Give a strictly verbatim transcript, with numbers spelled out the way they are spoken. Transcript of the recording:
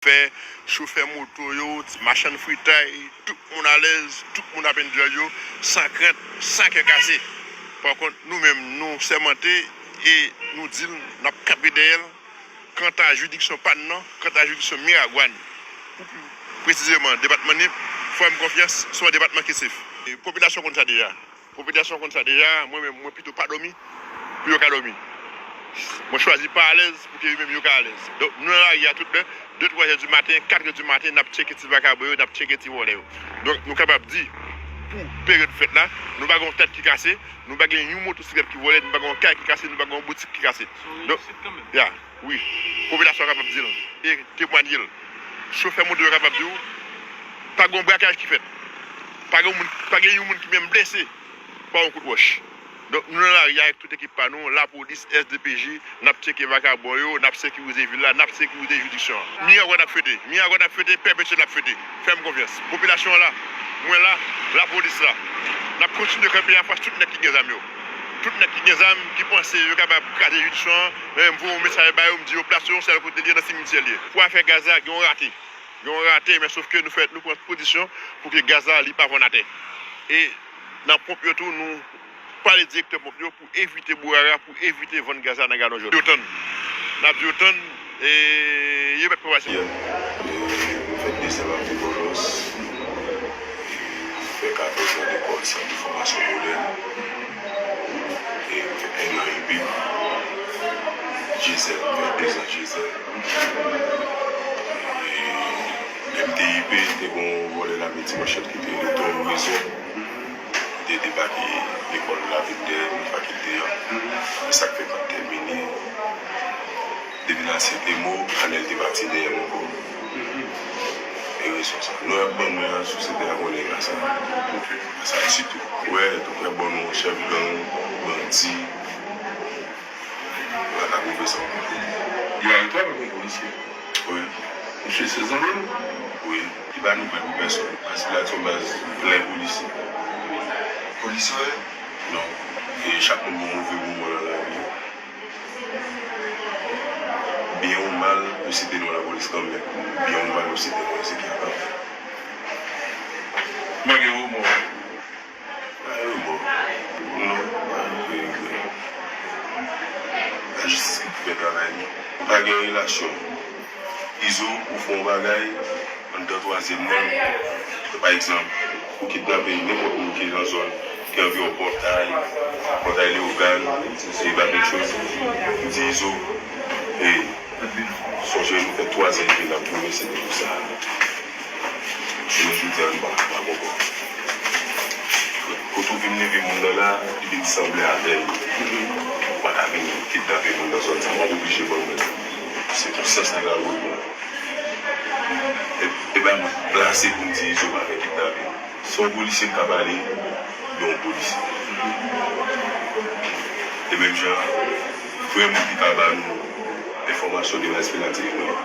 Fè chofè moto yo, ti machann fritay, tout moun alèz, tout moun ap enjoy yo, san krent, san kè kase. Pa kont, nou menm, nou sèmante e nou di l, n ap kanpe dèyè l. Kanta jiridiksyon pa n nan, kanta jiridiksyon Miragwàn, pou pli presizeman depatman Nip, fè m konfyans, se yon depatman ki sef. E popilasyon konn sa deja. Popilasyon konn sa deja, mwen menm, mwen pito pa dòmi, pou yo ka dòmi. Mwen chwazi pa alèz, pou ke yo menm yo ka alèz. Donk, nou nan lari a tout lè, de, twa zè di maten, kat zè di maten, n ap tcheke ti vakabon yo, n ap tcheke ti vòlè yo. Donk, nou kapab di, pou peryòd fèt la, nou pa gen yon tèt ki kase, nou pa gen yon motosiklèt ki vòlè, nou pa gen yon kay ki kase, nou pa gen yon boutik ki kase. Donk, ya, wi, popilasyon an kapab di l, e temwanye l. Chofè moto yo kapab di w, pa gen yon brakaj ki fèt. Pa gen yon moun, pa gen yon moun ki menm blese pa yon kout wòch. Donk, nou nan lari a avèk tout ekip pa nou, lapolis, S D P J, n ap tcheke vakabon yo, n ap sekirize vil la, n ap sekirize jiridiksyon an. Miragwàn ap fete, Miragwàn ap fete, Pèpetyèl ap fete. Fè m konfyans. Popilasyon an la, mwen la, lapolis la. N ap kontinye kanpe anfas tout nèg ki gen zam yo. Tout nèg ki gen zam, ki panse yo kapab kraze jiridiksyon an, men m voye yon mesaj ba yo, m di yo plase yon sèl kote l ye, nan simityè l ye. Pou afè gaz la, gen yon rate. Gen yon rate, men sof ke nou fè, nou pran pozisyon pou ke gaz la li pa vann atè. E nan ponp yo tou, nou pale direktè ponp yo pou evite bourara, pou evite vann gaz la nan galon jòn. Yo tann. N ap di yo tann, e yo mèt pran pasyans. Yè, e, m fèt desanm avni Bòlòs, e, fè katòz an lekòl sant de fòmasyon modèn, e m fè en an epi Jezèl, m fè dezan Jezèl. E lè m te I P, te gen yon vòlè lame ti manchèt ki te rele Ton Rezon. Li te debake lekòl la, vin dèyè m, fakilte an. E sa k fè m pa t tèmine. Depi nan sete mo, Anèl te pati dèyè m ankò. E rezon sa. Nou ap ban mwen an, sosyete a konnen ka sa. Sa sitou. Wè, tou fè ban nou chèf gang, bandi. Yo pa ka pwouve sa. Direktè pa gen polisye. Wi. Misye se zanmi m? Wi. Li pa nouvèl pou pèsonn. Paske la se yon baz plen polisye. Polisye? Non. E chak moun gen yon move moman nan lavi yo. Byen ou mal, yo site non lapolis kanmenm. Byen ou mal, yo site non Ezekiel kanmenm. Mwen gen remò. Pa gen remò. Non, pa gen regrè. Lajistis ki pou fè travay li. Pa gen relasyon. Izo, ou fè yon bagay, anndan twazyèm nan, pa egzanp, ou kidnape nenpòt moun ki nan zòn, ki anviwon Pòtay, Pòtay Leyogàn, e Babetchòs, ou di Izo, e, sonje nou fè twazyèm ke n ap pwomese de pou sa. Jounen jodi a, nou pa kapab ankò. Kote w vin leve moun nan la, li vin sanble avè l. Ou pa ka vin kidnape moun nan zòn sa, w ap oblije ban mwen. Se konsyans nèg la pou l pran. E, e pa mwen k plase pou m di Izo pa fè kidnape. Se yon polisye k ka pale de yon polisye. E menm jan, vrè moun ki ka ba nou enfòmasyon de baz pinatif mwen.